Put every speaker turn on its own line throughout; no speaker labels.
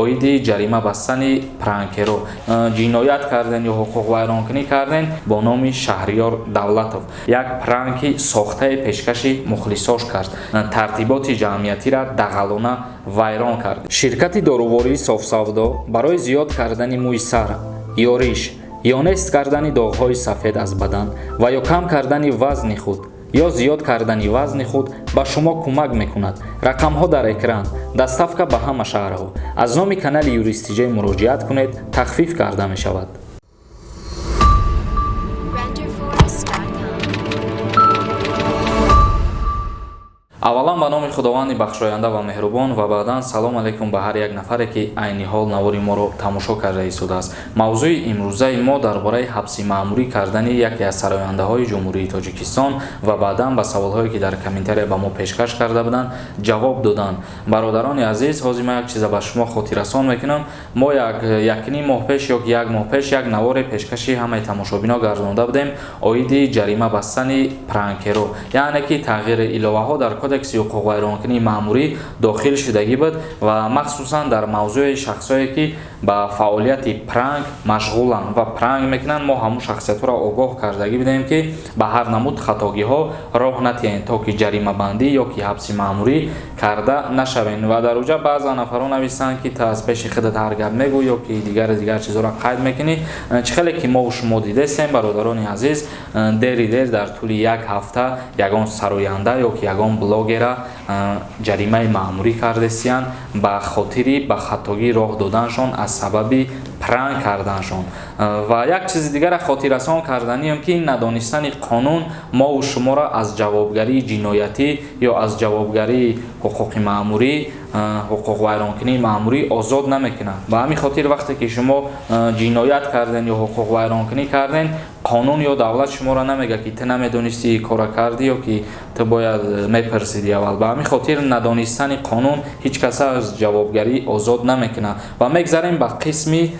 Оиди ҷарима бастани пранкеро, ҷиноят карден ё ҳуқуқвайронкунӣ карден, бо номи Шаҳриёр Давлатов як пранки сохтаи пешкаши мухлисош кард, тартиботи ҷамъиятиро дағалона вайрон кард. Ширкати дорувории Софсавдо барои зиёд кардани мӯи сар ё риш ё нест кардани доғҳои сафед аз бадан ва ё кам кардани вазни худ ё зиёд кардани вазни худ ба шумо кӯмак мекунад. Рақамҳо дар экран, доставка ба ҳама шаҳрҳо. Аз номи канали Юристиҷе муроҷиат кунед, тахфиф карда мешавад.
Renderforest.com.
Аввалан, ба номи Худованди бахшоянда ва меҳрубон ва баъдан салом алайкум ба ҳар як нафаре, ки айни ҳол навори моро тамошо карда истодааст. Мавзӯи имрӯзаи мо дар бораи ҳабси маъмурӣ кардани яке аз сарояндаҳои Ҷумҳурии Тоҷикистон ва баъдан ба саволҳое, ки дар комментария ба мо пешкаш карда буданд, ҷавоб додан. Бародарони азиз, ҳозир ман як чиза ба шумо хотиррасон мекунам. Мо як якним моҳ пеш ё як моҳ пеш як наворе пешкаши ҳамаи тамошобино гардонда будем оиди ҷарима бастани пранкеро, яъне ки тағйири иловаҳо дар Кодекси ҳуқуқвайронкунии маъмурӣ дохил шудагӣ буд ва махсусан дар мавзӯи шахсое, ки ба фаъолияти пранк машғуланд ва пранк мекунанд. Мо ҳамун шахсиятҳоро огоҳ кардагӣ будем, ки ба ҳар намуд хатогиҳо роҳ натиҳем, то ки ҷаримабандӣ ё ки ҳабси маъмурӣ карда нашавем. Ва дар уҷа баъзан нафарон нависанд, ки ту аз пеши худат ҳар гап мегӯй ё ки дигари дигар чизҳоро қайд мекунӣ. Чӣ хеле ки мову шумо дидестем, бародарони азиз, дери дер дар тӯли як ҳафта ягон сароянда ё ки ягон блогера ҷаримаи маъмурӣ кардестиянд ба хотири ба хатогӣ роҳ доданашон аз сабаби пранк карданашон. Ва як чизи дигара хотиррасон карданием, ки надонистани қонун мову шуморо аз ҷавобгарии ҷиноятӣ ё аз ҷавобгарии ҳуқуқи маъмурӣ, ҳуқуқвайронкунии маъмурӣ озод намекунад. Ба ҳамин хотир, вақте ки шумо ҷиноят карден ё ҳуқуқвайронкунӣ карден, қонун ё давлат шуморо намегӯяд, ки ту намедонистӣ, кора кардӣ ё ки ту бояд мепурсидӣ аввал. Ба ҳамин хотир надонистани қонун ҳеҷ каса аз ҷавобгарӣ озод намекунад. Ва мегзарем ба қисми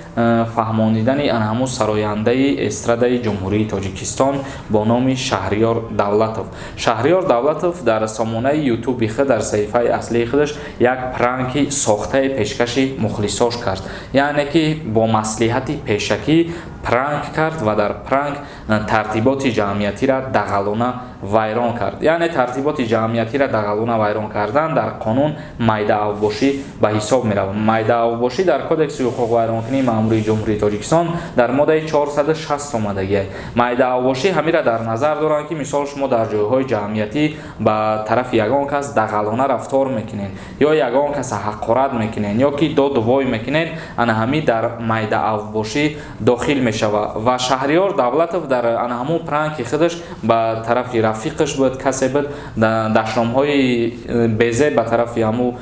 фаҳмонидани ҳамун сарояндаи эстрадаи Ҷумҳурии Тоҷикистон бо номи Шаҳриёр Давлатов. Шаҳриёр Давлатов дар сомонаи Ютуби худ, дар саҳифаи аслии худаш як пранки сохтаи пешкаши мухлисош кард, яъне ки бо маслиҳати пешакӣ пранк кард ва дар пранк тартиботи ҷамъиятиро дағалона вайрон кард. Яъне тартиботи ҷамъиятиро дағалона вайрон кардан дар қонун майдаавбошӣ ба ҳисоб меравад. Майдаавбошӣ дар Кодекси ҳуқуқвайронкунии маъмурии Ҷумҳурии Тоҷикистон дар моддаи 460 омадагиа. Майдаавбошӣ ҳамира дар назар доранд, ки мисол шумо дар ҷойҳои ҷамъиятӣ ба тарафи ягон кас дағалона рафтор мекунед ё ягон каса ҳақорат мекунед ё ки доду вой мекунед, ана ҳамин дар майдаавбошӣ дохил мешавад. Ва Шаҳриёр Давлатов дар ана ҳамун пранки худаш ба тарафи рафиқаш буд, касе буд, дашномҳои безеб ба тарафи ҳаму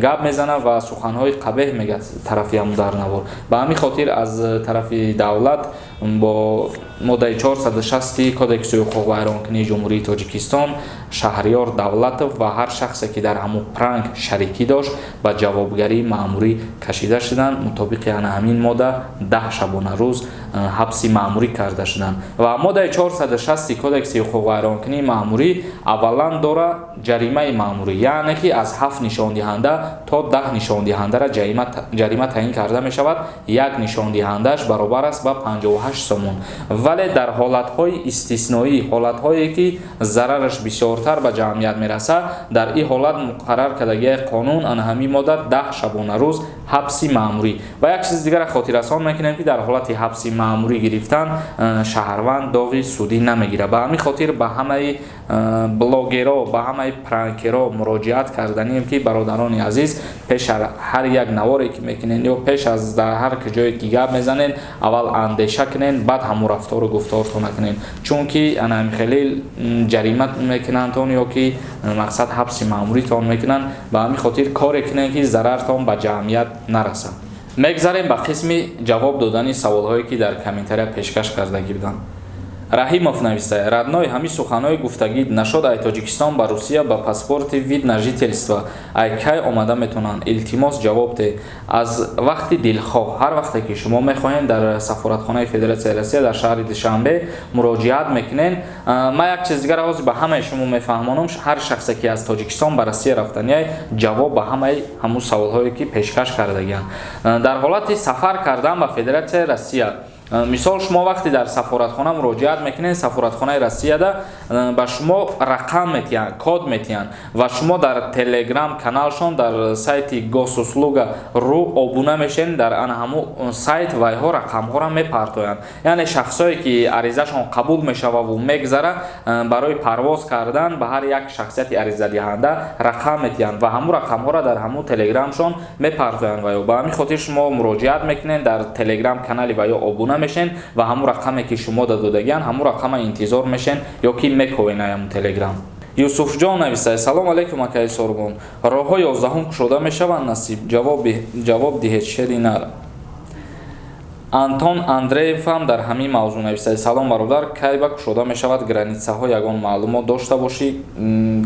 гап мезанад ва суханҳои қабеҳ мегӯяд тарафи ҳаму дар навор. Ба ҳамин хотир аз тарафи давлат бо моддаи 460 Кодекси ҳуқуқвайронкунии Ҷумҳурии Тоҷикистон Шаҳриёр Давлатов ва ҳар шахсе, ки дар ҳамун пранк шарикӣ дошт, ба ҷавобгарии маъмурӣ кашида шуданд. Мутобиқи ана ҳамин модда 10 шабонарӯз ҳабси маъмурӣ карда шуданд. Ва моддаи 460 Кодекси ҳуқуқвайронкунии маъмурӣ аввалан дора ҷаримаи маъмурӣ, яъне ки аз 7 нишондиҳанда то 10 нишондиҳандара ҷарима таъин карда мешавад. Як нишондиҳандааш баробар аст ба 58 сомон. Вале дар ҳолатҳои истисноӣ, ҳолатҳое ки зарараш бисёртар ба ҷамъият мерасад, дар ин ҳолат муқаррар кардагии қонун ана ҳамин модда 10 шабонарӯз ҳабси маъмурӣ. Ва як чизи дигара хотиррасон мекунем, ки дар ҳолати ҳабси маъмурӣ гирифтан шаҳрванд доғи судӣ намегирад. Ба ҳамин хотир ба ҳамаи блогеро, ба ҳамаи пранкеро муроҷиат карданием, ки бародарони азиз, пеш аз ҳар як наворе ки мекунед ё пеш аз дар ҳар ҷое ки гап мезанед, аввал андеша кунед, баъд ҳамун рафтору гуфтортона кунед, чунки ана хеле ҷарима мекунандтон ё ки мақсад ҳабси маъмуритон мекунанд. Ба ҳамин хотир коре кунед, ки зарартон ба ҷамъият нарасад. Мегзарем ба қисми ҷавоб додани саволҳое, ки дар комментария пешкаш кардагӣ буданд. Раҳимов нависта: «Родной, ҳамин суханҳои гуфтагӣ нашод, ай Тоҷикистон ба Русия ба паспорти вид на жительство ай кай омада метавонанд? Илтимос, ҷавоб де». Аз вақти дилхоҳ, ҳар вақте ки шумо мехоҳем, дар сафоратхонаи Федератсияи Россия дар шаҳри Душанбе муроҷиат мекунед. Ман як чиз дигар ҳозир ба ҳамаи шумо мефаҳмонам. Ҳар шахсе ки аз Тоҷикистон ба Россия рафтанияй, ҷавоб ба ҳамаи ҳамун саволҳое ки пешкаш кардагианд. Дар ҳолати сафар кардан ба Федератсияи Россия, мисол, шумо вақте дар сафоратхона муроҷиат мекунед, сафоратхонаи Россияда ба шумо рақам метиҳанд, код метиҳанд ва шумо дар Телеграм каналшон, дар сайти Госуслуга ру обуна мешавед. Дар ана ҳамун сайт вайҳо рақамҳоро мепартоянд. Яъне шахсое ки аризашон қабул мешававу мегзара, барои парвоз кардан ба ҳар як шахсияти аризадиҳанда рақам метиҳанд ва ҳамун рақамҳоро дар ҳамун Телеграмшон мепартоянд. Ва ё ба ҳамин хотир шумо муроҷиат мекунед, дар Телеграм канали ва ё обуна мешен ва ҳамун рақаме ки шумо додагиян, ҳамун рақама интизор мешен ё ки мековен ҳамун Телеграм. Юсуфҷон нависад: «Салом алейкум, акаи Сорбон, роҳҳо 11-ум кушода мешаванд, насиб, ҷавоб диҳед, шери нар». Антон Андреев ҳам дар ҳамин мавзӯъ нависад: «Салом, бародар, кай ба кушода мешавад границаҳо? Ягон маълумот дошта бошӣ,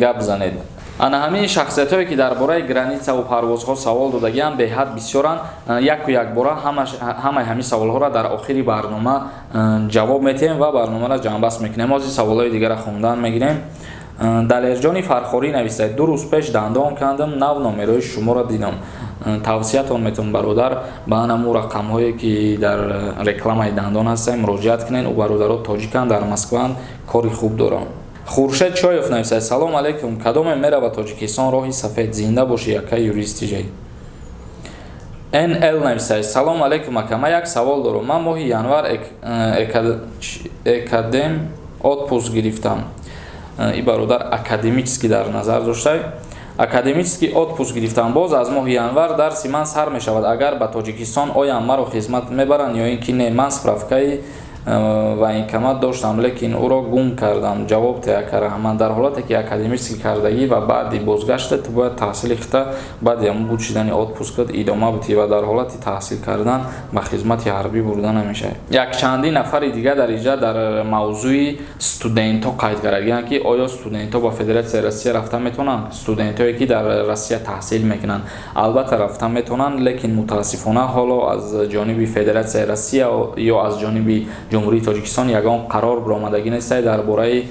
гап занед». Ана ҳамин шахсиятҳое ки дар бораи границаву парвозҳо савол додагианд, беҳад бисёранд. Яку якбора ҳамаи ҳамин саволҳоро дар охири барнома ҷавоб метиҳем ва барномаро ҷамъбаст мекунем. Ҳозир саволҳои дигарро хондан мегирем. Далерҷони Фархорӣ нависад: «2 рӯз пеш дандон кандам, нав номерои шуморо дидам, тавсиятон метавон, бародар, ба анаму рақамҳое ки дар рекламаи дандон ҳастанд, муроҷиат кунед. Ӯ бародаро тоҷиканд, дар Москваанд, кори хуб доранд». Хуршед Чоев нависад: «Салом алейкум, кадоме мерава Тоҷикистон роҳи сафед? Зинда бошӣ, акай юристижай». Нл нависад: «Салом алейкум, ака, ман як савол дорам. Ман моҳи январ академ отпуск гирифтам». И бародар академический дар назар доштай. «Академический отпуск гирифтам, боз аз моҳи январ дарси ман сар мешавад. Агар ба Тоҷикистон оям, маро хизмат мебаранд ё ин ки не? Ман справкаи военкомат доштам, лекин ӯро гум кардам. Ҷавоб те, ака, раҳмат». Дар ҳолате ки академический кардагӣ ва баъди бозгашта ту бояд таҳсили хита баъди ҳамун буд шидани отпускат идома бутӣ ва дар ҳолати таҳсил кардан ба хизмати ҳарбӣ бурда намешавад. Якчандин нафари дигар дар инҷа дар мавзӯи студентҳо қайд кардагианд, ки оё студентҳо ба Федератсияи Россия рафта метавонанд? Студентҳое ки дар Россия таҳсил мекунанд, албатта, рафта метавонанд, лекин мутаассифона ҳоло аз ҷониби Федератсияи Россия ё аз ҷониби Ҷумҳурии Тоҷикистон ягон қарор баромадагӣ нестай дар бораи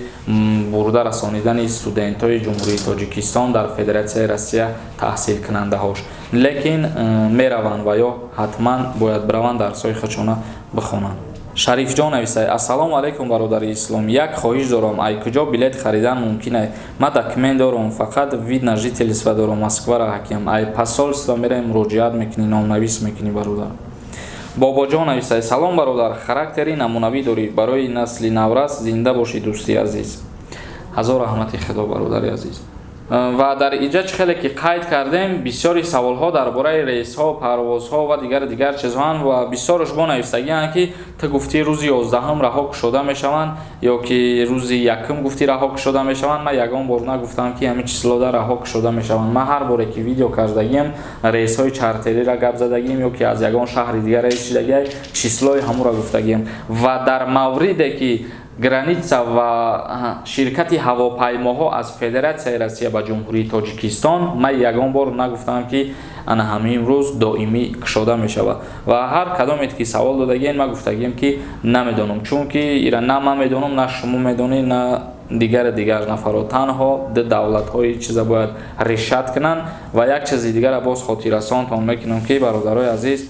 бурда расонидани студентҳои Ҷумҳурии Тоҷикистон дар Федератсияи Россия таҳсилкунандаҳош. Лекин мераванд ва ё ҳатман бояд бираванд, дарсҳои худшона бихонанд. Шарифҷон нависад: «Ассалому алайкум, бародари ислом, як хоҳиш дорам. Ай куҷо билет харидан мумкин ай? Ман документ дорам, фақат вид на жительство дорам, Москвара ҳаким». Ай посольство мераи, муроҷиат мекунӣ, номнавис мекунӣ, бародар. Бобоҷон нависад: «Салом, бародар, характери намунавӣ дорӣ барои насли наврас, зинда бошӣ, дӯсти азиз». Ҳазор раҳмати худо, бародари азиз. Ва дар инҷа чӣ хеле ки қайд кардем, бисёри саволҳо дар бораи рейсҳо, парвозҳо ва дигари дигар чизҳоанд ва бисёраш бо навистагианд, ки ту гуфтӣ, рӯзи 11-ум раҳо кушода мешаванд ё ки рӯзи якум гуфтӣ, раҳо кушода мешаванд. Ман ягон бор нагуфтам, ки ҳамин числода раҳо кушода мешаванд. Ман ҳар боре ки видео кардагиам, рейсҳои чартериро гап задагием ё ки аз ягон шаҳри дигар рейс шидагиай, числои ҳамуро гуфтагием. Ва дар мавриде ки граница ва ширкати ҳавопаймоҳо аз Федератсияи Россия ба Ҷумҳурии Тоҷикистон, ман ягон бор нагуфтам, ки ана ҳамин рӯз доимӣ кушода мешавад. Ва ҳар кадомет ки савол додагиен, ман гуфтагием, ки намедонам, чунки ира на ман медонам, на шумо медонед, на дигари дигар нафарро. Танҳо ду давлатҳои чиза бояд решать кунанд. Ва як чизи дигара боз хотиррасонтон мекунам, ки, бародарои азиз,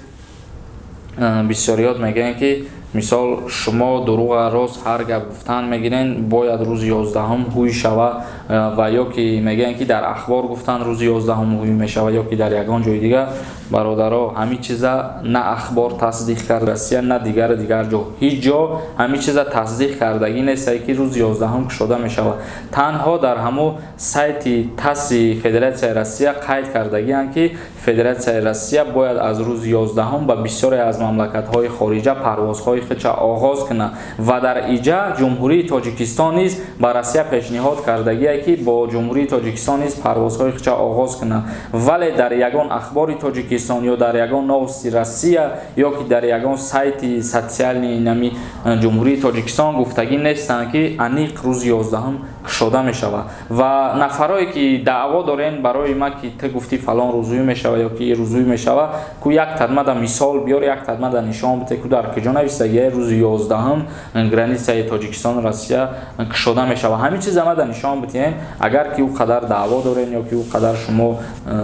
бисёриёт мегӯянд, ки мисол, шумо дурӯға рост ҳар гап гуфтан мегирен, бояд рӯзи 11-ум ҳуй шава, ва ё ки мегӯянд, ки дар ахбор гуфтанд, рӯзи 11-ум ҳуй мешава, ё ки дар ягон ҷои дигар. Бародаро, ҳамин чиза на ахбор тасдиқ кард Россия, на дигари дигар ҷо. Ҳеҷ ҷо ҳамин чиза тасдиқ кардагӣ нестае, ки рӯзи 11-ум кушода мешавад. Танҳо дар ҳамун сайти ТАССи Федератсияи Россия қайд кардагианд, ки Федератсияи Россия бояд аз рӯзи 11-ум ба бисёре аз мамлакатҳои хориҷа парвозҳои худша оғоз кунад. Ва дар иҷа Ҷумҳурии Тоҷикистон низ ба Россия пешниҳод кардагие, ки бо Ҷумҳурии Тоҷикистон низ парвозҳои худша оғоз кунад. Вале дар ягон ахбори Тоҷикистон ё дар ягон Новости Россия ё ки дар ягон сайти социальный нами Ҷумҳурии Тоҷикистон гуфтагӣ нестанд, ки аниқ рӯзи 11-ум кушода мешавад. Ва нафарое, ки даъво дорен барои ма, ки ту гуфтӣ фалон рӯзӯӣ мешава ё ки рӯзӯӣ мешава, ку як тадмада мисол биёр, як тадмада нишон бите, ку дар куҷо нависагия, рӯзи 11-ум границаи Тоҷикистону Россия кушода мешава. Ҳамин чиз амада нишон битиҳен, агар ки ӯ қадар даъво дорен ё ки ӯ қадар шумо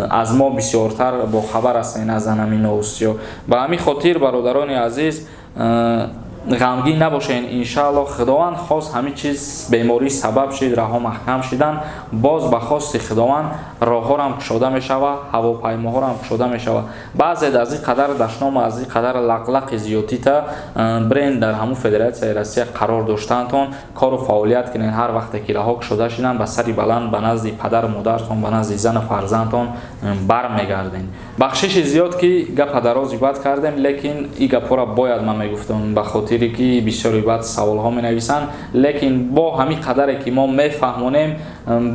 аз мо бисёртар бохабар ҳастен аз ҳамин новостиҳо. Ба ҳамин хотир, бародарони азиз, ғамгин набошен. Иншаалло, Худованд хост, ҳамин чиз беморӣ сабаб шид, раҳо маҳкам шидан, боз ба хости Худованд роҳҳорам кушода мешава, ҳавопаймоҳорам кушода мешава. Баъзе аз ин қадар дашному аз ин қадар лақлақи зиёдтита бренд дар ҳамун Федератсияи Россия қарор доштаантон, кору фаъолият кунед. Ҳар вақте ки раҳо кушода шидан, ба сари баланд ба назди падару модаратон, ба назди зану фарзандтон бармегардед. Бахшиши зиёд, ки гапа дарози бад кардем, лекин ин гапҳоро бояд ман мегуфтам, ба хотире ки бисёри баъд саволҳо менависанд. Лекин бо ҳамин қадаре ки мо мефаҳмонем,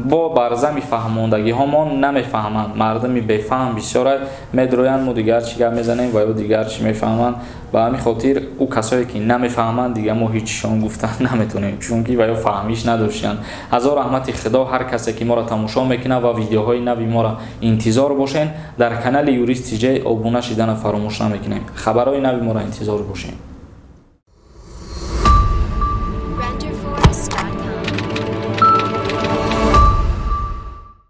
бо барзами фаҳмондагиҳомон намефаҳманд. Мардуми бефаҳм бисёра медроянд, мо дигар чӣ гап мезанем ва ё дигар чӣ мефаҳманд. Ба ҳамин хотир ӯ касое, ки намефаҳманд, дига мо ҳечшон гуфтан наметонем, чунки ва ё фаҳмиш надоштанд. Ҳазор раҳмати Худо ҳар касе, ки моро тамошо мекунад, ва видеоҳои нави моро интизор бошен. Дар канали Юрист Тиҷай обуна шидана фаромӯш намекунем. Хабарҳои нави моро интизор бошем.